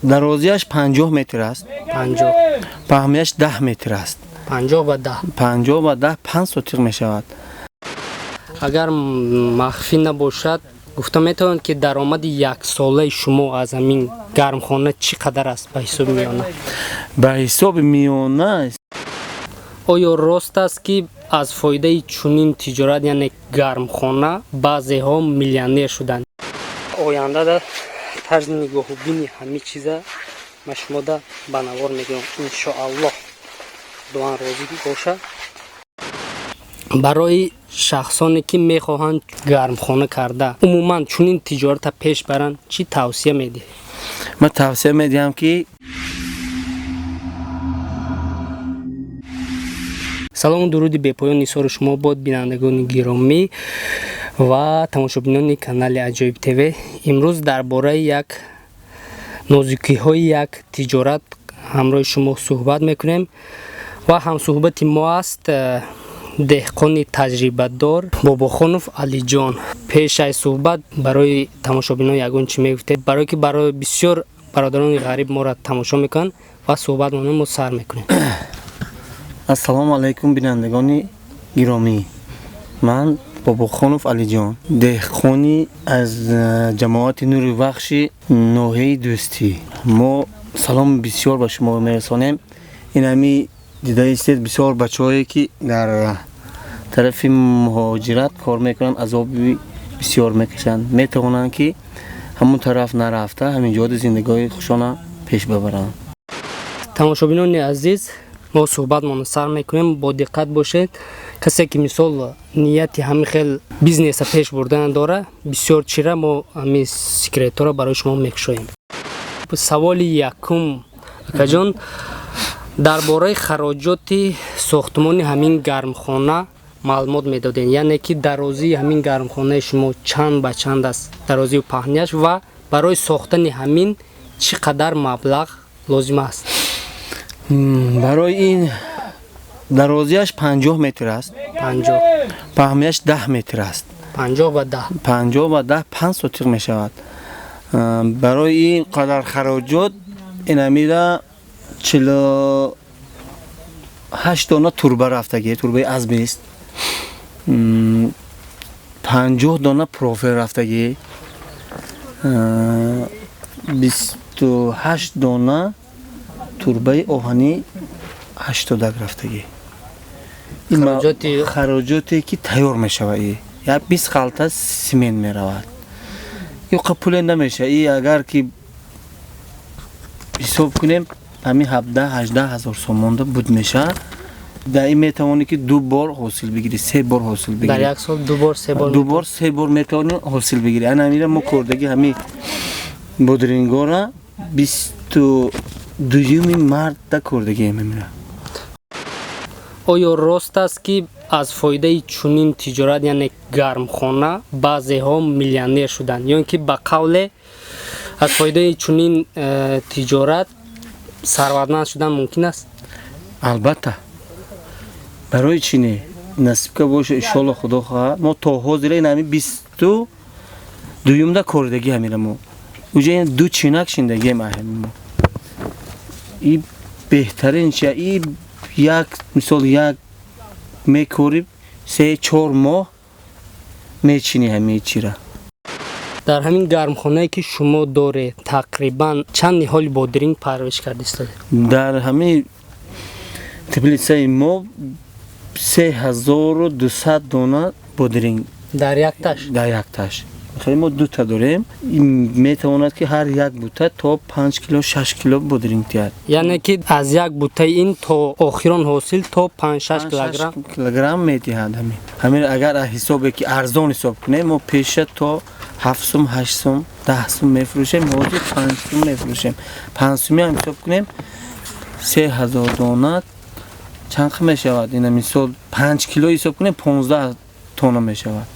Дарозиаш 50 метр аст. 50. Паҳмияш 10 метр аст. 50 ба 10. 50 ба 10, 5 сотиқ мешавад. Агар махфӣ набошад, гуфта метавонед, ки даромади яксолаи шумо аз ҳамин гармхона чӣ қадар аст ба ҳисоби миёна? Ба ҳисоби миёна. Оё рост аст, ки аз фоидаи чунин тиҷорат, яъне гармхона, баъзеҳо миллионер шуданд? Оянда дар тарзи нигоҳубини ҳамин чиза ма шумода ба навор мегӯям, иншоаллоҳ, Худованд розӣ бошад. Барои шахсоне, ки мехоҳанд гармхона карда, умуман чунин тиҷората пеш баранд, чӣ тавсия медиҳед? Ман тавсия медиҳам, ки Салому дуруди бепоён нисори шумо бод, бинандагони гиромӣ ва тамошобинони канали Аҷоиб ТВ. Имрӯз дар бораи як нозукиҳои як тиҷорат ҳамроҳи шумо суҳбат мекунем ва ҳамсуҳбати мо аст деҳқони таҷрибадор Бобохонов Алиҷон. Пеш аз суҳбат барои тамошобинон ягон чӣ мегуфтед, барое ки барои бисёр бародарони ғариб моро тамошо мекунанд, ва суҳбатмонро мо сар мекунем. Ассалому алайкум, бинандагони гиромӣ. Ман Бобохонов Алиҷон, деҳқони аз ҷамоати Нури Вахши ноҳияи Дӯстӣ. Мо саломи бисёр ба шумо мерасонем. Ин ҳами дидаистед, бисёр бачаҳое, ки дар тарафи муҳоҷират кор мекунанд, азоби бисёр мекашанд, метавонанд, ки ҳамон тараф нарафта, ҳамин ҷода зиндагиҳои хушона пеш бабаранд. Тамошобинони азиз, мо суҳбатмонро сар мекунем, бо диққат бошед. Касе ки, мисол, нияти ҳамин хел бизнеса пеш бурдан дора, бисёр чира мо ҳамин секретҳоро барои шумо мекушоем. Саволи якум, акаҷон, дар бораи хароҷоти сохтмони ҳамин гармхона маълумот медодем, яъне ки дарозии ҳамин гармхонаи шумо чанд ба чанд аст, дарозию паҳнияш, ва барои сохтани ҳамин чӣ қадар маблағ лозим аст? Барои ин дарозиаш 50 метр аст. 50. Паҳмияш 10 метр аст. 50 ба 10. 50 ба 10, 5 сотиқ мешавад. Барои ин қадар хароҷот инамира 48 дона турба рафтагӣ, турбаи асбест, 50 дона профил рафтагӣ, 28 дона турбаи оҳанӣ ҳаштодак рафтагӣ. Хароҷоте, ки тайёр мешавад, як 20 халта симент меравад, ё пуле намешавад. И агар ки ҳисоб кунем, ҳамин 17-18 ҳазор сомонда буд мешавад. Дар ин метавонӣ, ки ду бор ҳосил бигирӣ, се бор ҳосил бигирӣ. Дар як сол ду бор, се бор. Ду бор, се бор метавонӣ ҳосил бигирӣ. Ана ҳамира мо кордаги ҳами бодрингора 22-юми марта кордагием ҳамира. Оё рост аст, ки аз фоидаи чунин тиҷорат, яъне гармхона, баъзеҳо миллионер шуданд, ё ин ки ба қавле аз фоидаи чунин тиҷорат сарватманд шудан мумкин аст? Албатта, барои чӣ не? Насибка боша, иншолло, худо хоҳад. Мо то ҳозира ин ҳами 22-юмда кордагӣ ҳамира. Мо уҷа ин ду чинак шиндагием аҳами мо. И беҳтарин чи и як мисол як мекорӣ, 3-4 моҳ мечинӣ ҳамаи чира. Дар ҳамин гармхонае, ки шумо доред, тақрибан чанд ниҳоли бодиринг парвариш карда истодед? Дар ҳамин теплитсаи мо 3200 дона бодиринг. Дар якташ? Дар якташ. Хеле мо дута дорем, метавонад, ки ҳар як бута то 5 кило, 6 кило бодиринг диҳад. Яъне ки аз як бутаи ин то охирон ҳосил то 5-6 килограмм. Килограмм медиҳад. Ҳамин агар аз ҳисобе, ки арзон ҳисоб кунем, мо пеша то 7 сум, 8 сум, 10 сум мефурӯшем, ҳозир 5 сум мефурӯшем. 5 сумӣ ҳам ҳисоб кунем, 3000 дона чанд мешавад? Ина мисол 5 кило ҳисоб кунем, 15 тонна мешавад.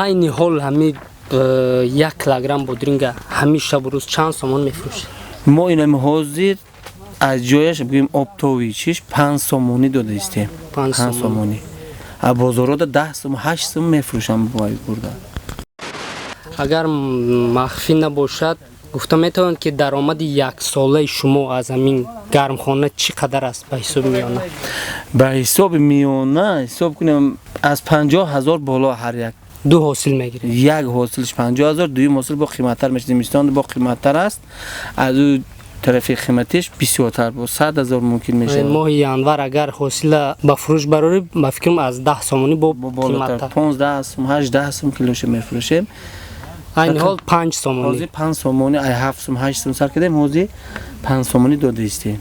Айни ҳол ҳами 1 килограмм бодринга ҳамин шабу рӯз чанд сомон мефурӯшед? Мо инами ҳозир аз ҷояш бигӯем, оптовый чиш 5 сомонӣ дода истем. 5 сомонӣ. А бозорода 10 сум, 8 сум мефурӯшам, бой бурда. Агар махфӣ набошад. Гуфта метавонад, ки даромади яксолаи шумо аз ҳамин гармхона чӣ қадар аст ба ҳисоби миёна? Ба ҳисоби миёна ҳисоб кунем, аз 50 000 боло ҳар як. Ду ҳосил мегиред? Як ҳосилш 50 000, дуюм ҳосил бо қиматтар мешавад. Зимистон бо қиматтар аст, аз ӯ тарафи қиматиш бисёртар, бо 100 000 мумкин мешавад. Моҳи январ агар ҳосила ба фурӯш барорӣ, ба фикрам, аз 10 сомонӣ бо болотар, 15 сум, 18 сум килоша мефурӯшем. Айни ҳол 5 сомонӣ. Ҳозир 5 сомонӣ, ай 7 сум, 8 сум сар кардем, ҳозир 5 сомонӣ дода истем.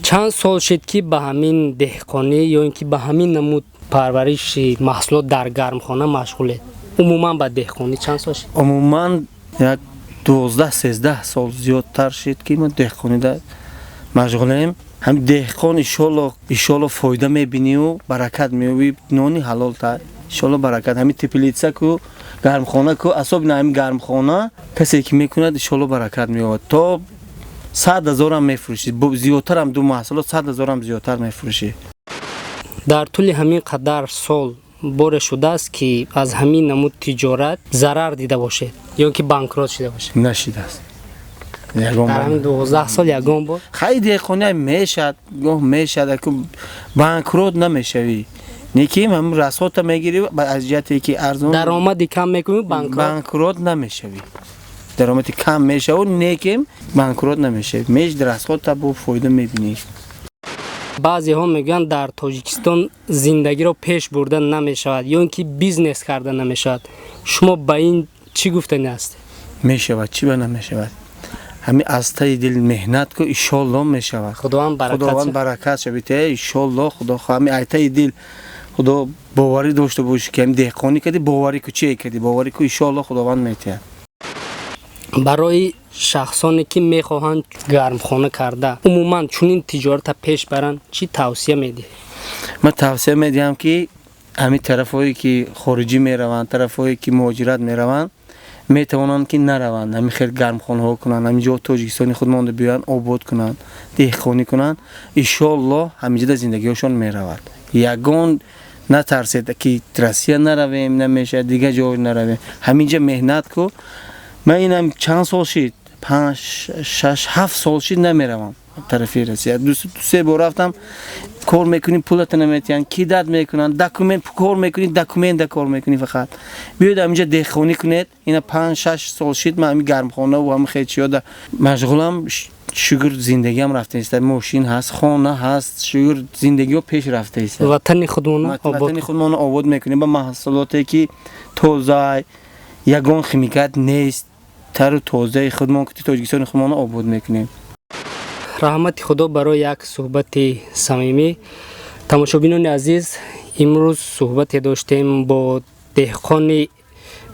Чанд сол шид, ки ба ҳамин деҳқонӣ ё ин ки ба ҳамин намуд парвариши маҳсулот дар гармхона машғулед? Умуман ба деҳқонӣ чанд сол шид? Умуман як 12-13 сол зиёдтар шид, ки мо деҳқонида машғулем. Ҳамин деҳқон, иншолло, иншолло, фоида мебинию баракат меёбӣ, нони ҳалол та, иншолло, баракат. Ҳамин теплица ку, гармхона ку, особенно ҳамин гармхона касе ки мекунад, иншолло, баракат меёбад. То 100 000-ам мефурӯшӣ, зиёдтарам, ду маҳсулот 100 000-ам зиёдтар мефурӯшӣ. Дар тӯли ҳамин қадар сол боре шудааст, ки аз ҳамин намуд тиҷорат зарар дида бошед ё ки банкрот шуда бошед? Нашидааст. Дар ҳамин 12 сол ягон бор? Хай, деҳқония мешад, гоҳ мешад, банкрот намешавӣ, неким ҳамин расход та мегирӣ аз ҷиҳате ки арзон. Даромади кам мекунӣ, банкрот. Банкрот намешавӣ. Даромади кам мешаву, неким банкрот намешавӣ, меш расход та бо фоида мебинӣ. Баъзеҳо мегӯянд, дар Тоҷикистон зиндагиро пеш бурда намешавад ё ин ки бизнес карда намешавад. Шумо ба ин чӣ гуфтани ҳастед? Мешавад, чӣ ба намешавад? Ҳамин аз таи дил меҳнат ку, иншолло, мешавад. Худованд баракат. Худованд баракат шавид, иншолло. Худо ҳамин ай таи дил худо боварӣ дошта бошӣ, ки ҳамин деҳқонӣ кардӣ, боварӣ ку, чие кардӣ, боварӣ ку, иншолло, худованд метиҳад. Барои шахсоне ки мехоҳанд гармхона карда, умуман чунин тиҷората пеш баранд, чӣ тавсия медиҳед? Ман тавсия медиҳам, ки ҳамин тарафҳое ки хориҷӣ мераванд, тарафҳое ки муҳоҷират мераванд, метавонанд ки нараванд, ҳамин хел гармхонаҳо кунанд, ҳамин ҷо Тоҷикистони худмонда биёянд, обод кунанд, деҳқонӣ кунанд, иншоаллоҳ, ҳаминҷода зиндагиҳошон меравад. Ягон натарсед, ки Россия наравем, намешавад, дигар ҷо наравем, ҳаминҷа меҳнат ку. Ман инам чанд сол шид, панҷ, шаш, ҳафт сол шид, намеравам тарафи Россия. Дусе бор рафтам, кор мекунӣ, пулата наметиҳанд, кидать мекунанд, документ кор мекунӣ, документа кор мекунӣ. Фақат биёед, ҳаминҷа деҳқонӣ кунед. Ина 5-6 сол шид, ман ҳамин гармхонаву ҳамин хелчиёда машғулам. Шукр, зиндагиам рафта иста, мошин ҳаст, хона ҳаст, шукр, зиндагиҳо пеш рафта иста. Ватани худмона. Ватани худмона обод мекунем ба маҳсулоте ки тоза, ягон химикат нест, тару тозаи худмон, Тоҷикистони худмона обод мекунем. Раҳмати Худо барои як суҳбати самимӣ. Тамошобинони азиз, имрӯз суҳбате доштем бо деҳқони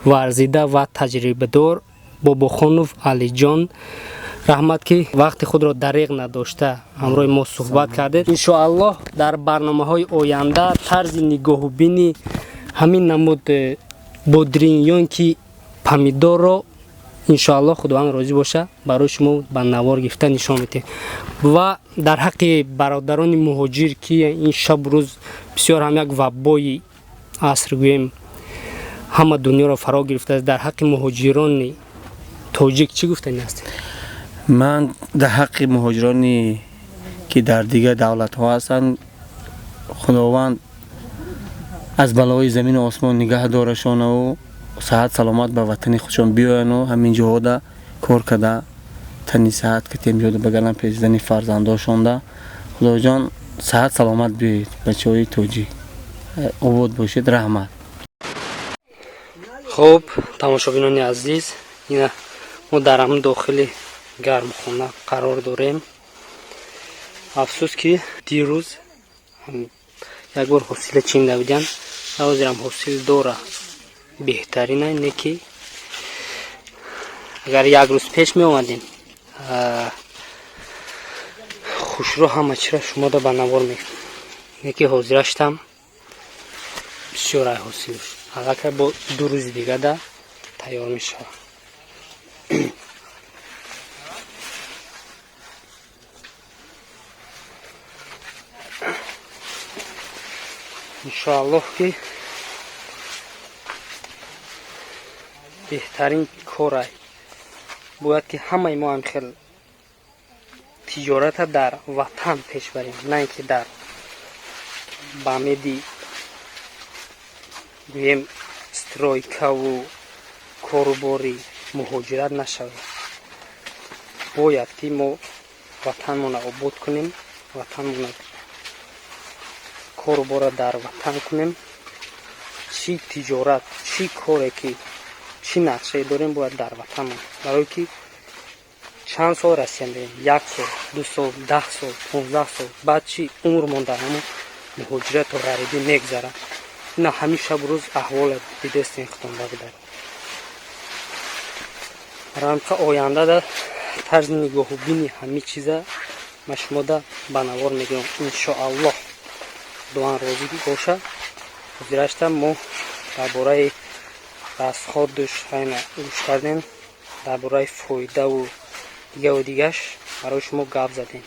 варзида ва таҷрибадор Бобохонов Алиҷон. Раҳмат, ки вақти худро дариғ надошта ҳамроҳи мо суҳбат кардед. Иншоаллоҳ, дар барномаҳои оянда тарзи нигоҳубини ҳамин намуд бодринг ё ин ки помидорро, иншоаллоҳ, Худованд розӣ боша, барои шумо ба навор гирифта нишон медиҳем. Ва дар ҳаққи бародарони муҳоҷир, ки ин шабу рӯз бисёр ҳам як вабои аср гӯем, ҳама дунёро фаро гирифтааст, дар ҳаққи муҳоҷирони тоҷик чӣ гуфтани ҳастед? Ман дар ҳаққи муҳоҷироне ки дар дигар давлатҳо ҳастанд, Худованд аз балои замину осмон нигаҳ дорашонаву саҳат саломат ба ватани худшон биёяну ҳамин ҷоҳода кор карда, тани саҳат катем ҷода багардан пешзани фарзандошонда. Худоҷон, саҳат саломат биёед, бачаҳои тоҷик, обод бошед, раҳмат. Хуб, тамошобинони азиз, ина мо дар ҳамин дохили гармхона қарор дорем. Афсӯс, ки дирӯз як бор ҳосила чинда буданд, ҳозирам ҳосил дора, беҳтарина, не ки агар як рӯз пеш меомадем, хушрӯ ҳама чира шумода ба навор мекунем, не ки ҳозираштам бисёр ай ҳосилш аллакай бо 2 рӯзи дигада тайёр мешавад. Иншоаллоҳ, ки беҳтарин корай. Бояд ки ҳамаи мо ҳам хел тиҷората дар ватан пеш барем, на ин ки дар ба меди гӯем стройкаву корубори муҳоҷират нашавем. Бояд ки мо ватанмонро обод кунем, ватанмонро корубора дар ватан кунем. Чӣ тиҷорат, чӣ коре ки, чӣ нақшае дорем, бояд дар ватанмон. Барое ки чанд сол Россия мерем, 1 сол, 2 сол, 10 сол, 15 сол, баъд чӣ умрмон дар ҳамон муҳоҷирату ғарибӣ мегзарад. Ина ҳамин шабу рӯз аҳволе дидестем худтон бародар. Рамқа оянда тарзи нигоҳубини ҳамин чиза ма шумода ба навор мегирам, иншоаллоҳ. Худованд розӣ боша. Ҳозирашта мо дар бораи расходуш айна гӯш кардем, дар бораи фоидаву дигаву дигаш барои шумо гап задем.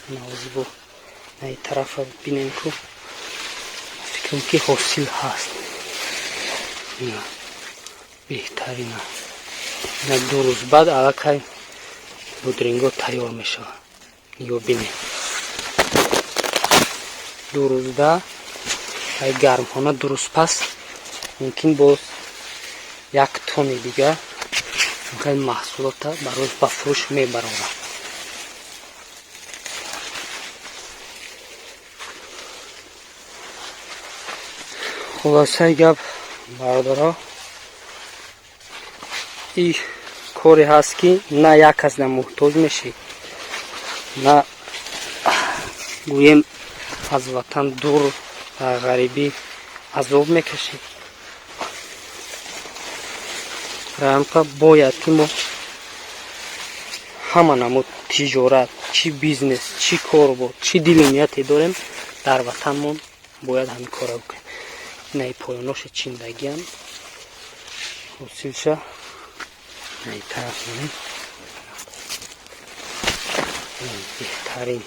Навзибо наи тарафа бинем ку, фикрам ки ҳосил ҳаст. Ина беҳтарина. Ина 2 рӯз баъд аллакай бодринго тайёр мешавад. Нигоҳ бинем. 2 рӯзда ай гармхона 2 рӯз пас мумкин боз 1 тонни дига хеле маҳсулота барои ба фурӯш мебарорад. Хулосаи гап бародаро, ин коре ҳаст ки на як кас на муҳтоҷ мешӣ, на гӯем аз ватан дур ғарибӣ азоб мекашӣ. Рамқа бояд ки мо ҳама намуд тиҷорат, чӣ бизнес, чӣ корбор, чӣ дилу нияте дорем дар ватанмон бояд ҳамин корро бикунем. Инаи поёноша чиндагиам ҳосилша наи тараф бинем. Беҳтарин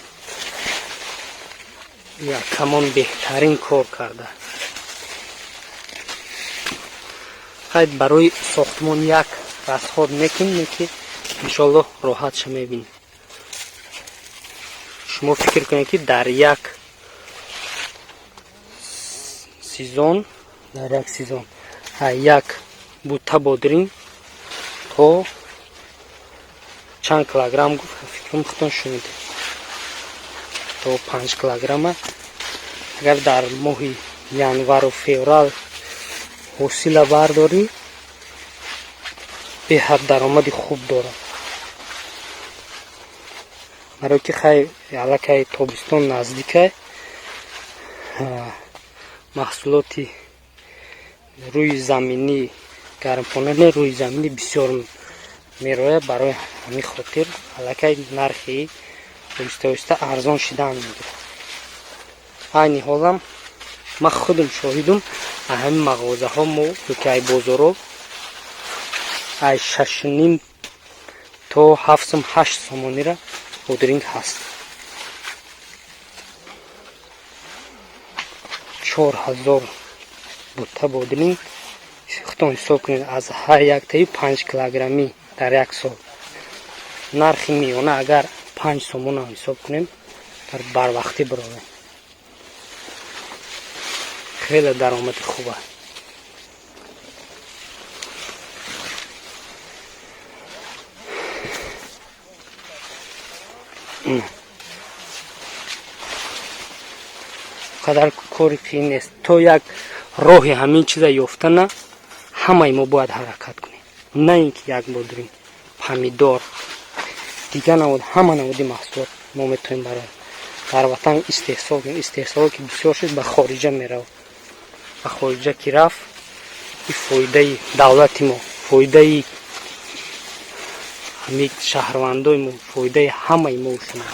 якамон беҳтарин кор карда. Хайд барои сохтмон як расход мекунем ки иншоаллоҳ роҳатша мебинем. Шумо фикр кунед ки дар як сезон, дар як сезон як бута бодринг то чанд килограмм гуфт, фикрам худтон шунидед, то 5 килограмма. Агар дар моҳи январу феврал ҳосила бардорӣ, беҳад даромади хуб дорад. Барое ки хай аллакай тобистон наздикай, маҳсулоти рӯи заминӣ гармхона не, рӯи заминӣ бисёр мерояд. Барои ҳамин хотир аллакай нархи оҳиста оҳиста арзон шидан мегирад. Айни ҳолам ман худам шоҳидум, аз ҳамин мағозаҳо мо ёки ай бозоро ай 6.5 то 7 сом, 8 сомонира бодринг ҳаст. 4000 бута бодринг худтон ҳисоб кунед, аз ҳар яктаи 5 килограммӣ дар як сол. Нархи миёна агар 5 сомонам ҳисоб кунем, дар барвақтӣ бировем, хеле даромади хуб аст. Қадар кори қиин нест. То як роҳи ҳамин чиза ёфтана ҳамаи мо бояд ҳаракат кунем. На ин ки як бодринг, помидор, дигар намуд, ҳама намуди маҳсулот мо метавонем барои дар ватан истеҳсол кунем. Истеҳсоло ки бисёр шуд, ба хориҷа меравад. Ба хориҷа ки рафт, ин фоидаи давлати мо, фоидаи ҳамин шаҳрвандои мо, фоидаи ҳамаи мо шумо.